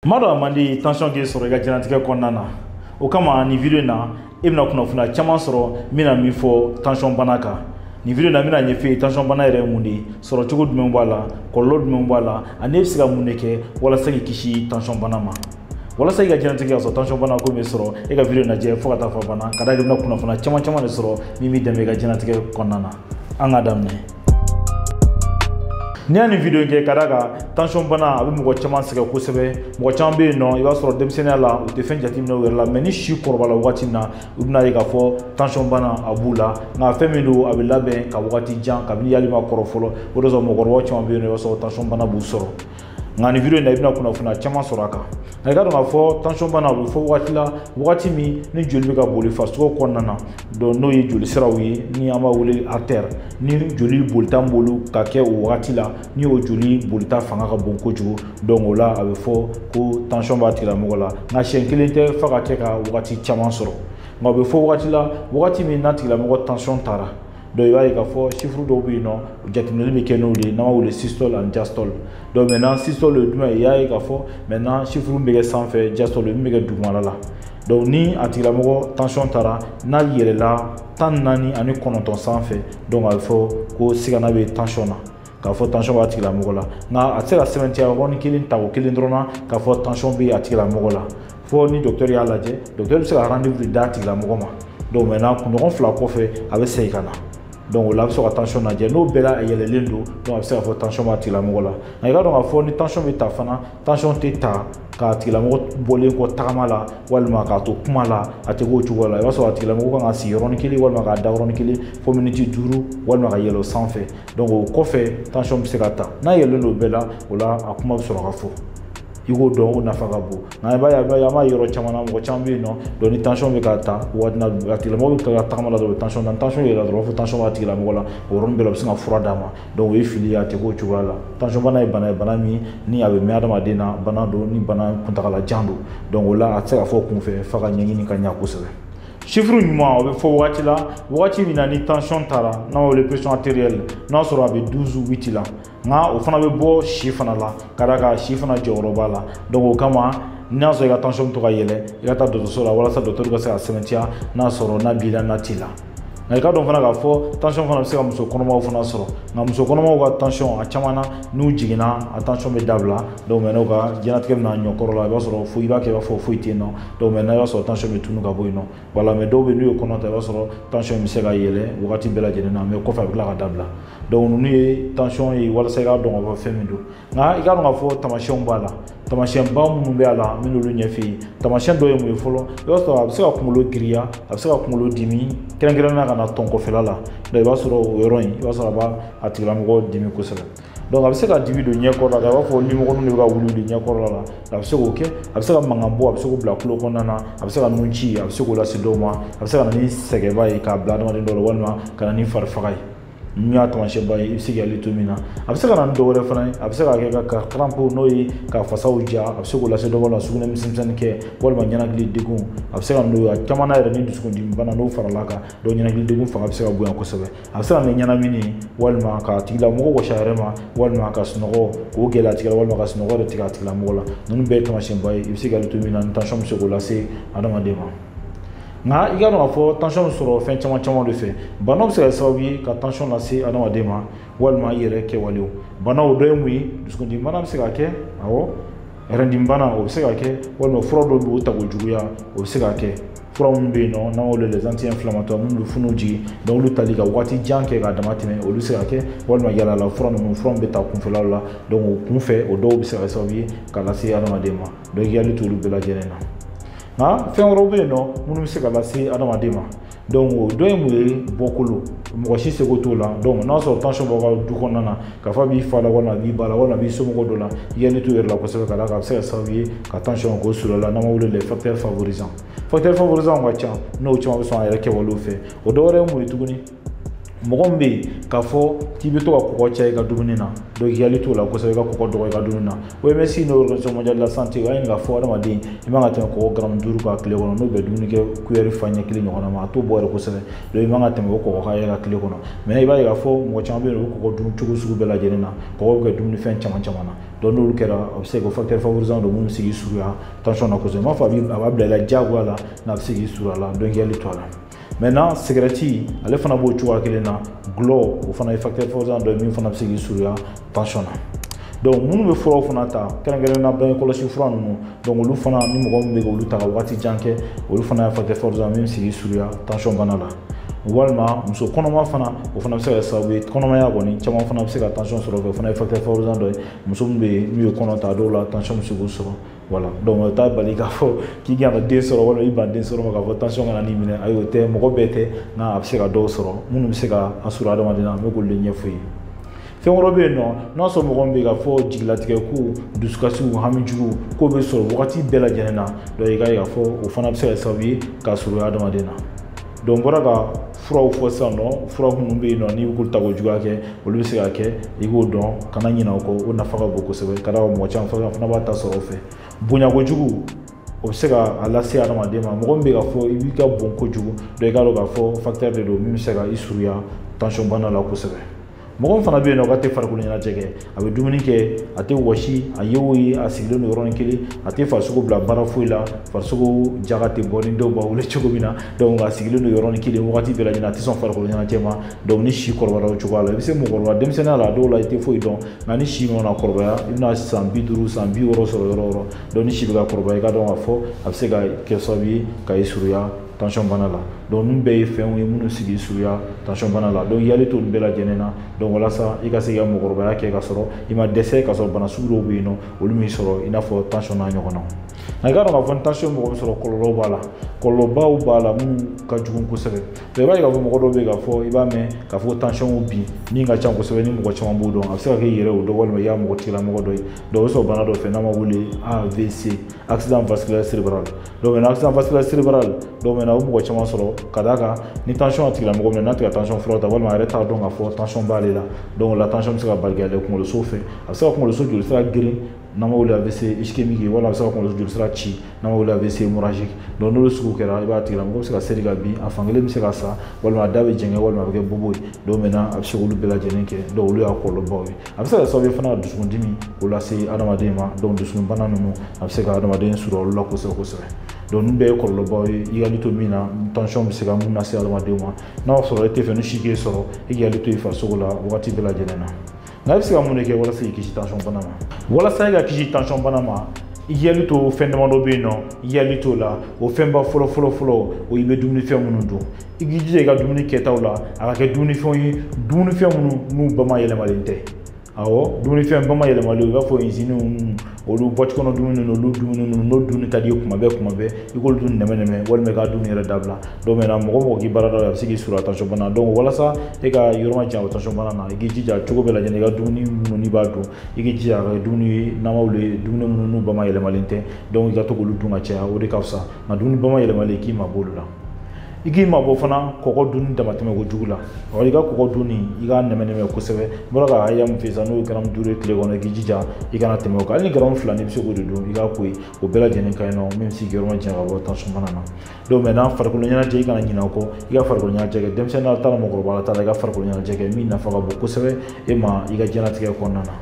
Maa dɔ a man di tension k'i sɔrɔ i ka diɲɛlatigɛ kɔnɔna na. O kama nin video in na, e bɛna kunnafoniya caman sɔrɔ n bɛna min fɔ tension bana kan. Nin video in na, n bɛna ɲɛf'i ye tension bana yɛrɛ ye mun de ye, sɔrɔ cogo jumɛn b'a la, kɔlɔlɔ jumɛn b'a la, ani e bɛ se ka mun de kɛ walasa k'i kisi tension bana ma. Walasa i ka diɲɛlatigɛ ka sɔrɔ tension bana ko bɛ sɔrɔ, e ka video in lajɛ fo ka taa fɔ a banna, ka d'a kan i bɛna kunnafoniya caman caman de sɔrɔ min b'i dɛmɛ i ka diɲɛlatigɛ kɔnɔna na. An k'a daminɛ. N'i y'a nin video in kɛ, ka d'a kan tension bana a bɛ mɔgɔ caman sɛgɛn kosɛbɛ. Mɔgɔ caman bɛ yen nɔ, i b'a sɔrɔ denmisɛnninya la u tɛ fɛn jateminɛ u yɛrɛ la, mais ni si kɔrɔbala wagati min na, u bɛna ye k'a fɔ tension bana a b'u la. Nka fɛn min don, a bɛ labɛn ka wagati jan kabini yali ma kɔrɔ fɔlɔ. O de sɔrɔ mɔgɔkɔrɔbaw caman bɛ yen nɔ, i b'a sɔrɔ tension bana b'u sɔrɔ. Nka nin video in na, i bɛna kunnafoniya caman sɔrɔ a kan. Nka i ka dɔn k'a fɔ tension bana a bɛ fɔ wagati la, wagati min ni joli bɛ ka boli farisogo kɔnɔna na, donc n'o ye joli siraw ye ni an b'a wele artère, ni joli bolita b'olu ka kɛ o wagati la, ni o joli bolita fanga ka bon kojugu, donc o la a bɛ fɔ ko tension b'a tigilamɔgɔ la. Nka siɲɛ kelen tɛ f'a ka kɛ ka wagati caman sɔrɔ. Nka o bɛ fɔ wagati la, wagati min n'a tigilamɔgɔ tension taara, donc i b'a ye k'a fɔ chiffre dɔw bɛ yen nɔ, jateminɛli bɛ kɛ n'o de ye, n'an b'a wele systole ani diastole. Donc maintenant systole ye jumɛn ye? I y'a ye k'a fɔ maintenant chiffre bɛ kɛ sanfɛ, diastole min bɛ kɛ dugumala la. Donc ni a tigilamɔgɔ tension taara, n'a yɛlɛla 49 sanfɛ, donc a bɛ fɔ ko sigana bɛ tension na, k'a fɔ tension b'a tigilamɔgɔ la. Nka a tɛ se ka sɛbɛntiya yɔrɔnin kelen ta o kelen dɔrɔn na k'a fɔ tension bɛ a tigilamɔgɔ la, fo ni docteur y'a lajɛ. Docteur bɛ se ka rendez-vous de d'a tigilamɔgɔ ma. Donc maintenant kunɲɔgɔn 2 kɔfɛ, a bɛ segin ka na. Donc o la a bɛ sɔrɔ ka tension lajɛ, n'o bɛɛ la a yɛlɛlen don, donc a bɛ se k'a fɔ tension b'a tigilamɔgɔ la. Nka i ka dɔn k'a fɔ ni tension bɛ ta fana, tension tɛ ta k'a tigilamɔgɔ bɔlen kɔ tagama la walima k'a to kuma la, a tɛ k'o cogoya la. I b'a sɔrɔ a tigilamɔgɔ kan ka sigi yɔrɔnin kelen walima k'a da yɔrɔnin kelen fo miniti 5 walima ka yɛlɛ o sanfɛ. Donc o kɔfɛ tension bɛ se ka ta. N'a yɛlɛlen don o bɛɛ la, o la a kuma bɛ sɔrɔ ka fɔ. I k'o dɔn, o nafa ka bon. Nka i b'a ye, an b'a ye yɔrɔ caman na, mɔgɔ caman bɛ yen nɔ, donc ni tension bɛ ka ta waati na, a tigilamɔgɔ bɛ tila ka tagama la dɔrɔn, tension na, tension yɛlɛla dɔrɔn, fo tension b'a tigilamɔgɔ la, o yɔrɔnin bɛɛ la u bɛ se ka fura d'a ma. Donc o ye fili ye, a tɛ k'o cogoya la. Tension bana ye bana ye, bana min ni a bɛ mɛn adamaden na, bana don ni bana kuntagalajan don. Donc o la a tɛ se ka fɔ kunfɛ f'a ka ɲɛɲini ka ɲɛ kosɛbɛ. Chiffre ɲuman o bɛ fɔ wagati la, wagati min na ni tension taara, n'an b'a wele pression artérielle, n'a sɔrɔ a bɛ 12 8 la. Nka o fana bɛ bɔ si fana la, ka d'a kan si fana jɔyɔrɔ b'a la. Donc o kama n'a sɔrɔ i ka tension bɛ to ka yɛlɛ, i ka taa dɔgɔtɔrɔso la walasa dɔgɔtɔrɔ ka se ka sɛbɛntiya n'a sɔrɔ n'a b'i la, n'a t'i la. Nka i ka dɔn fana k'a fɔ tension fana bɛ se ka muso kɔnɔmaw fana sɔrɔ. Nka muso kɔnɔmaw ka tension a caman na, n'u jiginna a tension bɛ dabila. Donc maintenant u ka diɲɛlatigɛ bɛna ɲɔkɔrɔ la, i b'a sɔrɔ foyi, i b'a kɛ i b'a fɔ foyi tɛ yen nɔ. Donc maintenant i b'a sɔrɔ tension bɛ tunu ka bɔ yen nɔ. Voilà, mais dɔw bɛ yen n'u ye kɔnɔ ta, i b'a sɔrɔ tension bɛ se ka yɛlɛ wagati bɛɛ lajɛlen na, mais kɔfɛ a bɛ tila ka dabila. Donc ninnu ye tension ye walasa i k'a dɔn k'a fɔ fɛn min don. Nka i k'a dɔn k'a fɔ taamasiyɛnw b'a la, taamasiyɛnba minnu bɛ a la, n bɛ n'olu ɲɛf'i ye. Taamasiyɛn dɔ ye mun ye fɔlɔ? I b'a sɔrɔ a bɛ se ka kunkolo girinya, a bɛ se ka kunkolo dimi, kɛrɛnkɛrɛnnenya ka na tɔn kɔfɛla la. Donc i b'a sɔrɔ o yɔrɔ in, i b'a sɔrɔ a b'a a tigilamɔgɔ dimi kosɛbɛ. Donc a bɛ se ka dimi don ɲɛkɔrɔ la, a b'a fɔ nimɔgɔninw de bɛ ka wuli wuli ɲɛkɔrɔla la, a bɛ se k'o kɛ. A bɛ se ka mankan bɔ, a bɛ se k'o bila tulo kɔnɔna na, a bɛ se ka nun ci, a bɛ se k'o lase dɔw ma, a bɛ se ka na ni sɛgɛnba ye k'a bila adamaden dɔw la, walima ka na ni farifaga ye. Ninnu y'a taamasiyɛnba ye, i bɛ se k'i hakili to min na. A bɛ se ka na ni dɔ wɛrɛ fana ye, a bɛ se ka kɛ ka crampe, n'o ye ka fasaw ja, a bɛ se k'o lase dɔw ma, sugunɛ misɛnmisɛnnin kɛ walima ɲɛnakili degun, a bɛ se ka n'o ye. A caman na yɛrɛ ni dusukundimi bana n'o farala kan, donc ɲɛnakili degun fanga bɛ se ka bonya kosɛbɛ. A bɛ se ka na ni ɲɛnamini ye, walima k'a tigilamɔgɔ wɔsi a yɛrɛ ma, walima ka sunɔgɔ k'o gɛlɛya a tigi la, walima ka sunɔgɔ yɛrɛ tigɛ a tigilamɔgɔ la. Ninnu bɛɛ ye taamasiyɛnba ye, i bɛ se k'i hakili to min na, ni tension bɛ se k'o lase adamaden ma. Nka i ka dɔn k'a fɔ tension bɛ sɔrɔ fɛn caman caman de fɛ. Banaw bɛ se ka kɛ sababu ye ka tension lase adamaden ma, walima i yɛrɛ kɛwalew. Banaw dɔ ye mun ye? Dusukundimi bana bɛ se ka kɛ, awɔ, rɛndimi bana o bɛ se ka kɛ, walima fura dɔw bɛ yen o tako juguya o bɛ se ka kɛ. Fura minnu bɛ yen nɔ n'an b'o wele les anti-inflammatoires, minnu bɛ funuw jigin, donc olu tali ka waati jan kɛ k'a dama tɛmɛ, olu bɛ se ka kɛ, walima yalala fura ninnu, fura min bɛ ta kunfɛlaw la, donc o kunfɛ o dɔw bɛ se ka kɛ sababu ye ka lase adamaden ma. Donc i hakili to olu bɛɛ lajɛlen na. Nka fɛn wɛrɛw bɛ yen nɔ minnu bɛ se ka lase adamaden ma. Donc o dɔ ye mun ye? Bɔkolo, mɔgɔ si seko t'o la. Donc n'a sɔrɔ tension b'aw ka du kɔnɔna na, k'a fɔ a b'i fa la, walima a b'i ba la, walima a b'i somɔgɔw dɔ la, i hakili t'o yɛrɛ la kosɛbɛ, ka d'a kan a bɛ se ka kɛ sababu ye ka tension k'o sɔrɔ la, n'an b'a wele les facteurs favorisants. Facteurs favorisants ka ca, n'o caman bɛ sɔn a yɛrɛ kɛwalew fɛ. O dɔ wɛrɛ ye mun ye tuguni? Mɔgɔ min bɛ yen k'a fɔ k'i bɛ to ka kɔgɔ caya i ka dumuni na, donc i hakili t'o la kosɛbɛ, i ka kɔgɔ dɔgɔ i ka dumuni na. OMS n'o Organisation mondiale de la santé, o y'a ɲini k'a fɔ adamaden i man ka tɛmɛ kɔgɔ garamu 5 kan tile kɔnɔ, n'o bɛ dumuni kɛ kuyɛri fa ɲɛ kelen ɲɔgɔnna ma, a t'o bɔ yɛrɛ kosɛbɛ. Donc i man ka tɛmɛ o kɔgɔ hakɛ kan tile kɔnɔ. Mais i b'a ye k'a fɔ mɔgɔ caman bɛ yen, u bɛ kɔgɔ dun cogo sugu bɛɛ lajɛlen na, kɔgɔ bɛ kɛ dumunifɛn caman caman na. Donc n'olu kɛra, a bɛ se ka kɛ facteur favorisant don minnu bɛ se k'i surunya tension na kosɛbɛ. N m'a fɔ a b'a bila i la diyagoya la, nka a bɛ se k'i surunya la, donc i hakili to a la. Maintenant cigarette ale fana b'o cogoya kelen na, gulɔ o fana ye facteur favorisant dɔ ye min fana bɛ se k'i surunya tension na. Donc minnu bɛ furaw fana ta, kɛrɛnkɛrɛnnenya bange kɔlɔsi fura ninnu, donc olu fana ni mɔgɔ min bɛ k'olu ta ka waati jan kɛ, olu fana ye facteur favorisant min bɛ se k'i surunya tension bana la. Walima muso kɔnɔma fana, o fana bɛ se ka kɛ sababu ye, kɔnɔmaya kɔni caman fana bɛ se ka tension sɔrɔ, o fana ye facteur favorisant dɔ ye. Muso min bɛ yen n'u ye kɔnɔ ta, dɔw la tension bɛ se k'u sɔrɔ. Voilà, donc o t'a bali k'a fɔ k'i kana den sɔrɔ walima i ban den sɔrɔ ma k'a fɔ tension kana n'i minɛ, ayi o tɛ, mɔgɔ bɛɛ tɛ, nka a bɛ se ka dɔw sɔrɔ minnu bɛ se ka a sɔrɔ adamaden na, an bɛ k'olu de ɲɛfɔ ye. Fɛn wɛrɛ bɛ yen nɔ, n'a sɔrɔ mɔgɔ min bɛ yen k'a fɔ jigilatigɛ ko, dusukasiw, hamijugu k'o bɛ sɔrɔ wagati bɛɛ lajɛlen na, donc i k'a ye k'a fɔ o fana bɛ se ka kɛ sababu ye k'a sɔrɔ adamaden na. Donc n bɔra ka furaw fɔ sisan nɔ, fura minnu bɛ yen nɔ n'i bɛ k'olu ta ko juguya kɛ, olu bɛ se ka kɛ, i k'o dɔn, kana ɲinɛ o kɔ, o nafa ka bon kosɛbɛ, ka d'a kan mɔgɔ caman fana b'a ta sɔrɔ o fɛ. Bonya kojugu o bɛ se ka a lase adamaden ma. Mɔgɔ min bɛ k'a fɔ i b'i ka bon kojugu, donc i k'a dɔn k'a fɔ facteur de don min bɛ se ka i surunya tension bana la kosɛbɛ. Mɔgɔ min fana bɛ yen nɔ k'a tɛ farikolo ɲɛnajɛ kɛ, a bɛ dumuni kɛ, a tɛ wɔsi, a ye o ye, a sigilen don yɔrɔnin kelen, a tɛ farisogo bila baara foyi la, farisogo jaga tɛ bɔ ni dɔw b'a wele cogo min na, donc a sigilen don yɔrɔnin kelen wagati bɛɛ lajɛlen, a tɛ sɔn farikolo ɲɛnajɛ ma. Donc ni si kɔrɔbayara o cogoya la, i bɛ se mɔgɔkɔrɔba denmisɛnninya la, dɔw la i tɛ foyi dɔn, nka ni si mana kɔrɔbaya, i bɛna san 50 san 60 sɔrɔ yɔrɔ o yɔrɔ, donc ni si bɛ ka kɔrɔbaya, i ka dɔn k'a fɔ a bɛ se ka kɛ sababu ye ka i surunya tension bana la. Donc ninnu bɛɛ ye fɛnw ye minnu sigi surunya tension bana la. Donc i hakili to nin bɛɛ lajɛlen na, donc walasa i ka se k'i ka mɔgɔkɔrɔbaya kɛ ka sɔrɔ i ma dɛsɛ, ka sɔrɔ bana sugu dɔw bɛ yen nɔ olu m'i sɔrɔ, i n'a fɔ tension n'a ɲɔgɔnnaw. Nka i k'a dɔn k'a fɔ ni tension mɔgɔ min sɔrɔ, kɔlɔlɔw b'a la, kɔlɔlɔbaw b'a la minnu ka jugu kosɛbɛ. Donc i b'a ye k'a fɔ mɔgɔ dɔw bɛ yen k'a fɔ i b'a mɛn k'a fɔ tension bin min ka ca kosɛbɛ, ni mɔgɔ caman b'o dɔn, a bɛ se ka kɛ i yɛrɛ o dɔn walima i y'a mɔgɔ tigilamɔgɔ dɔ ye. Donc o bɛ sɔrɔ bana dɔ fɛ n'an b'a wele AVC, accident vasculaire cérébral. Donc maintenant accident vasculaire cérébral, donc maintenant o mɔgɔ caman sɔrɔ ka d'a kan ni tension y'a tigilamɔgɔ minɛ, n'a tɛ ka tension fura ta walima a yɛrɛ t'a dɔn k'a fɔ tension b'ale la, donc la tension bɛ se ka bali ka yɛlɛ kunkoloso fɛ, a bɛ se ka kunkoloso joli sira girin n'an b'a wele AVC ischémique, walima a bɛ se ka kunkoloso joli sira ci n'an b'a wele AVC hémorragique. Donc n'olu sugu kɛra, i b'a tigilamɔgɔ bɛ se ka seri ka bin, a fankelen bɛ se ka sa, walima a da bɛ jɛngɛ, walima a bɛ kɛ bobo ye. Donc maintenant a bɛ se k'olu bɛɛ lajɛlen kɛ, donc olu y'a kɔlɔlɔbaw ye. A bɛ se ka kɛ sababu ye fana ka dusukundimi k'o lase adamaden ma, donc dusukunbana ninnu a bɛ se ka adamaden sɔrɔ olu la kosɛbɛ kosɛbɛ. Donc ninnu bɛɛ ye kɔlɔlɔbaw ye, i hakili to min na, tension bɛ se ka mun lase adamadenw ma. N'a y'a sɔrɔ e tɛ fɛ ni si k'e sɔrɔ, i k'i hakili to i farisogo la wagati bɛɛ lajɛlen na. Nka i bɛ se ka mun de kɛ walasa k'i kisi tension bana ma? Walasa i ka kisi tension bana ma, i k'i hakili to fɛn damadɔ bɛ yen nɔ, i k'i hakili t'o la. O fɛnba fɔlɔ fɔlɔ fɔlɔ, o i bɛ dumunifɛn minnu dun, i k'i jija i ka dumuni kɛtaw la, a ka kɛ dumunifɛnw ye, dumunifɛn minnu n'u bamayɛlɛmalen tɛ. Awɔ, dumunifɛn bamayɛlɛmalen, i b'a fɔ iziniw, olu boîte kɔnɔ dumuni ninnu, olu dumuni ninnu n'o dunni ka di i ye kuma bɛɛ kuma bɛɛ, i k'olu dun nɛmɛ nɛmɛ walima i k'a dumuni yɛrɛ dabila. Donc maintenant mɔgɔ mɔgɔ k'i baara da la, a bɛ se k'i sɔrɔ tension bana. Donc walasa e ka yɔrɔ ma jan o tension bana na, i k'i jija cogo bɛɛ lajɛlen i ka dumuni minnu n'i b'a dun, i k'i jija a ka kɛ dumuni ye n'an b'a wele dumuni minnu n'u bamayɛlɛmalen tɛ. Donc i ka to k'olu dun ka caya, o de ka fisa. Nka dumuni bamayɛlɛmalen, k'i mabɔ olu la. I k'i mabɔ fana kɔgɔ dunni damatɛmɛ kojugu la. I ka kɔgɔ dunni, i k'a nɛmɛ nɛmɛ kosɛbɛ. N bɔra ka hakɛya min f'i ye sisan, n'o ye garamu 5 ye tile kɔnɔ, i k'i jija i kana tɛmɛ o kan. Hali ni garamu 2 n'i bɛ se k'o de dun, i k'a ko ye, o bɛɛ lajɛlen ka ɲi nɔ, min bɛ se k'i yɔrɔ majanya ka bɔ tension bana na. Donc maintenant farikolo ɲɛnajɛ, i kana ɲinɛ o kɔ, i ka farikolo ɲɛnajɛ kɛ, denmisɛnninya t'a la, mɔgɔkɔrɔba t'a la, i ka farikolo ɲɛnajɛ kɛ min nafa ka bon kosɛbɛ e ma i ka diɲɛlatigɛ kɔnɔna na.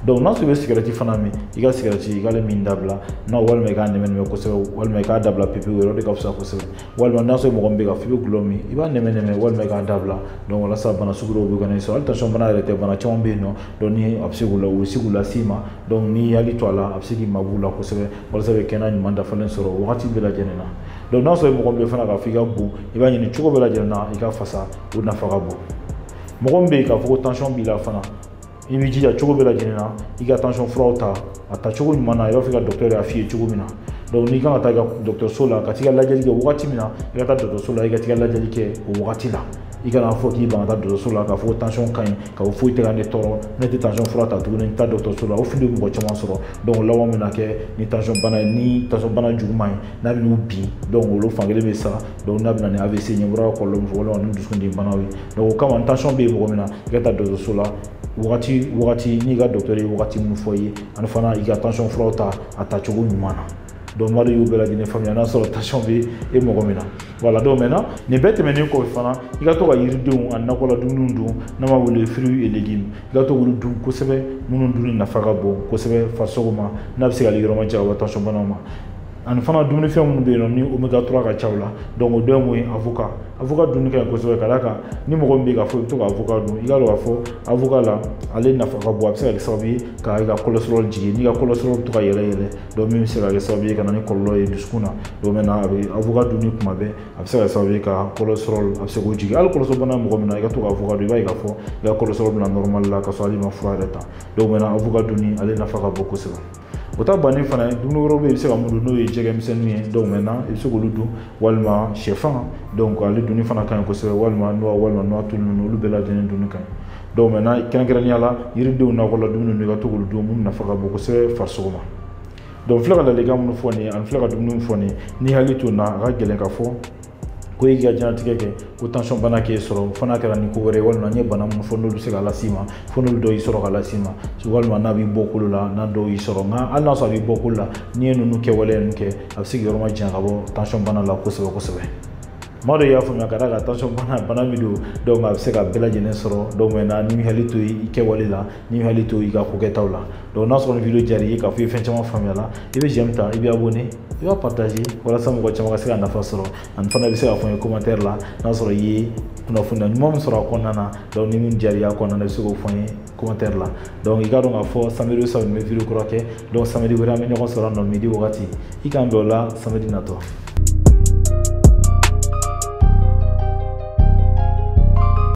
Donc n'a sɔrɔ i bɛ sigɛrɛti fana min, i ka sigɛrɛti i k'ale min dabila, n'a walima i k'a nɛmɛ nɛmɛ kosɛbɛ, walima i k'a dabila pepewu yɛrɛ, o de ka fisa kosɛbɛ. Walima n'a sɔrɔ mɔgɔ min bɛ ka f'i bɛ gulɔ min, i b'a nɛmɛ nɛmɛ walima i k'a dabila. Donc walasa bana sugu dɔw bɛ ka n'i sɔrɔ, hali tension bana yɛrɛ tɛ, bana caman bɛ yen nɔ, donc ni a bɛ se k'u la, u bɛ se k'u las'i ma. Donc n'i hakili to a la, a bɛ se k'i mabɔ u la kosɛbɛ, walasa i bɛ kɛnɛya ɲuman dafalen sɔrɔ wagati bɛɛ lajɛlen na. Donc n'a sɔrɔ mɔgɔ min bɛ fana k'a fɔ i ka bon, i b'a ɲini cogo bɛɛ lajɛlen na i ka fasa, o nafa ka bon. Mɔgɔ min bɛ yen k'a fɔ ko tension b'i la fana, i b'i jija cogo bɛɛ lajɛlen na i ka tension furaw ta, a ta cogo ɲuman na, i b'a fɔ i ka docteur y'a f'i ye cogo min na. Donc n'i kan ka taa i ka dɔgɔtɔrɔso la ka t'i ka lajɛli kɛ wagati min na, i ka taa dɔgɔtɔrɔso la, i ka t'i ka lajɛli kɛ o wagati la. I kana fɔ k'i ban ka taa dɔgɔtɔrɔso la k'a fɔ ko tension ka ɲi, k'a fɔ foyi tɛ ka ne tɔɔrɔ, ne tɛ tension fura ta tuguni, n tɛ taa dɔgɔtɔrɔso la. O fili bɛ mɔgɔ caman sɔrɔ. Donc laban bɛna kɛ ni tension bana ye, ni tension bana juguman ye, n'a bɛn'u bin, donc olu fankelen bɛ sa. Donc n'a bɛna ni AVC ye, n bɔra ka kɔlɔlɔ min fɔ, walima ni dusukundimi banaw ye. Donc o kama ni tension bɛ yen mɔgɔ min na, i ka taa dɔgɔtɔrɔso la wagati wagati n'i ka dɔgɔtɔrɔ ye wagati min fɔ i ye, ani fana i ka tension furaw ta a tacogo ɲuman na. Donc mari y'u bɛɛ lajɛlen faamuya n'a sɔrɔ tension bɛ e mɔgɔ min na. Voilà, donc maintenant nin bɛɛ tɛmɛnen kɔfɛ fana, i ka to ka yiridenw ani nakɔla dumuniw dun, n'a ma wele fruits et légumes, i ka to k'olu dun kosɛbɛ, minnu dunni nafa ka bon kosɛbɛ farisogo ma, n'a bɛ se ka yɔrɔ ma jan ka bɔ tension banaw ma. Ani fana dumunifɛn minnu bɛ yen nɔ ni oméga 3 ka ca o la, donc o dɔ ye mun ye? Avocat. Avocat dunni ka ɲi kosɛbɛ, ka d'a kan ni mɔgɔ min bɛ yen k'a fɔ i bɛ to ka avocat dun, i k'a dɔn k'a fɔ avocat la ale nafa ka bon, a bɛ se ka kɛ sababu ye ka i ka cholestérol jigin. N'i ka cholestérol bɛ to ka yɛlɛ yɛlɛ, donc min bɛ se ka kɛ sababu ye ka na ni kɔlɔlɔ ye dusukun na. Donc maintenant a bɛ avocat dunni kuma bɛɛ, a bɛ se ka kɛ sababu ye ka cholestérol a bɛ se k'o jigin. Hali cholestérol bana mɔgɔ min na, i ka to ka avocat dun, i b'a ye k'a fɔ i ka cholestérol bɛna normal la ka sɔrɔ hali i ma fura yɛrɛ ta. Donc maintenant avocat dunni ale nafa ka bon kosɛbɛ. O ta bannen fana, dumuni wɛrɛw bɛ yen i bɛ se ka mun dun, n'o ye jɛgɛmisɛnninw ye. Donc maintenant i bɛ se k'olu dun, walima sɛfan, donc ale dunni fana ka ɲi kosɛbɛ, walima noix, walima noix tulu ninnu, olu bɛɛ lajɛlen dunni ka ɲi. Donc maintenant kɛrɛnkɛrɛnnenya la, yiridenw nakɔla dumuni ninnu, i ka to k'olu dun, minnu nafa ka bon kosɛbɛ farisogo ma. Donc filɛ ka ladilikan minnu fɔ nin ye, ani filɛ ka dumuni fɔ nin ye, n'i hakili to nin na, a ka gɛlɛn ka fɔ ko i k'i ka diɲɛlatigɛ kɛ ko tension bana k'e sɔrɔ, fo n'a kɛra ni ko wɛrɛ ye, walima n ye bana minnu fɔ n'olu bɛ se ka las'i ma, fo n'olu dɔw y'i sɔrɔ ka las'i ma, walima n'a b'i bɔ kolo la, n'a dɔw y'i sɔrɔ. Nka hali n'a sɔrɔ a b'i bɔ kolo la, n'i ye ninnu kɛwale ninnu kɛ, a bɛ se k'i yɔrɔ ma janya ka bɔ tension bana la kosɛbɛ kosɛbɛ. Maa dɔ y'a faamuya ka d'a kan tension bana bana min don, donc a bɛ se ka bɛɛ lajɛlen sɔrɔ. Donc maintenant n'i hakili to i kɛwale la, n'i hakili to i ka kokɛtaw la. Donc n'a sɔrɔ ni vidéo diyara i ye, k'a fɔ i ye fɛn caman faamuya la, i bɛ j'aime ta, i bɛ abonné, i b'a partager walasa mɔgɔ caman ka se ka nafa sɔrɔ. Ani fana i bɛ se k'a fɔ n ye commentaire la n'a sɔrɔ i ye kunnafoniya ɲuman min sɔrɔ a kɔnɔna na. Donc ni min diyara i ye a kɔnɔna na, i bɛ se k'o fɔ n ye commentaire la. Donc i k'a dɔn k'a fɔ samedi o samedi n bɛ vidéo kura kɛ. Donc samedi wɛrɛ an bɛ ɲɔgɔn sɔrɔ nɔ midi wagati. I k'an bɛn o la samedi natɔ.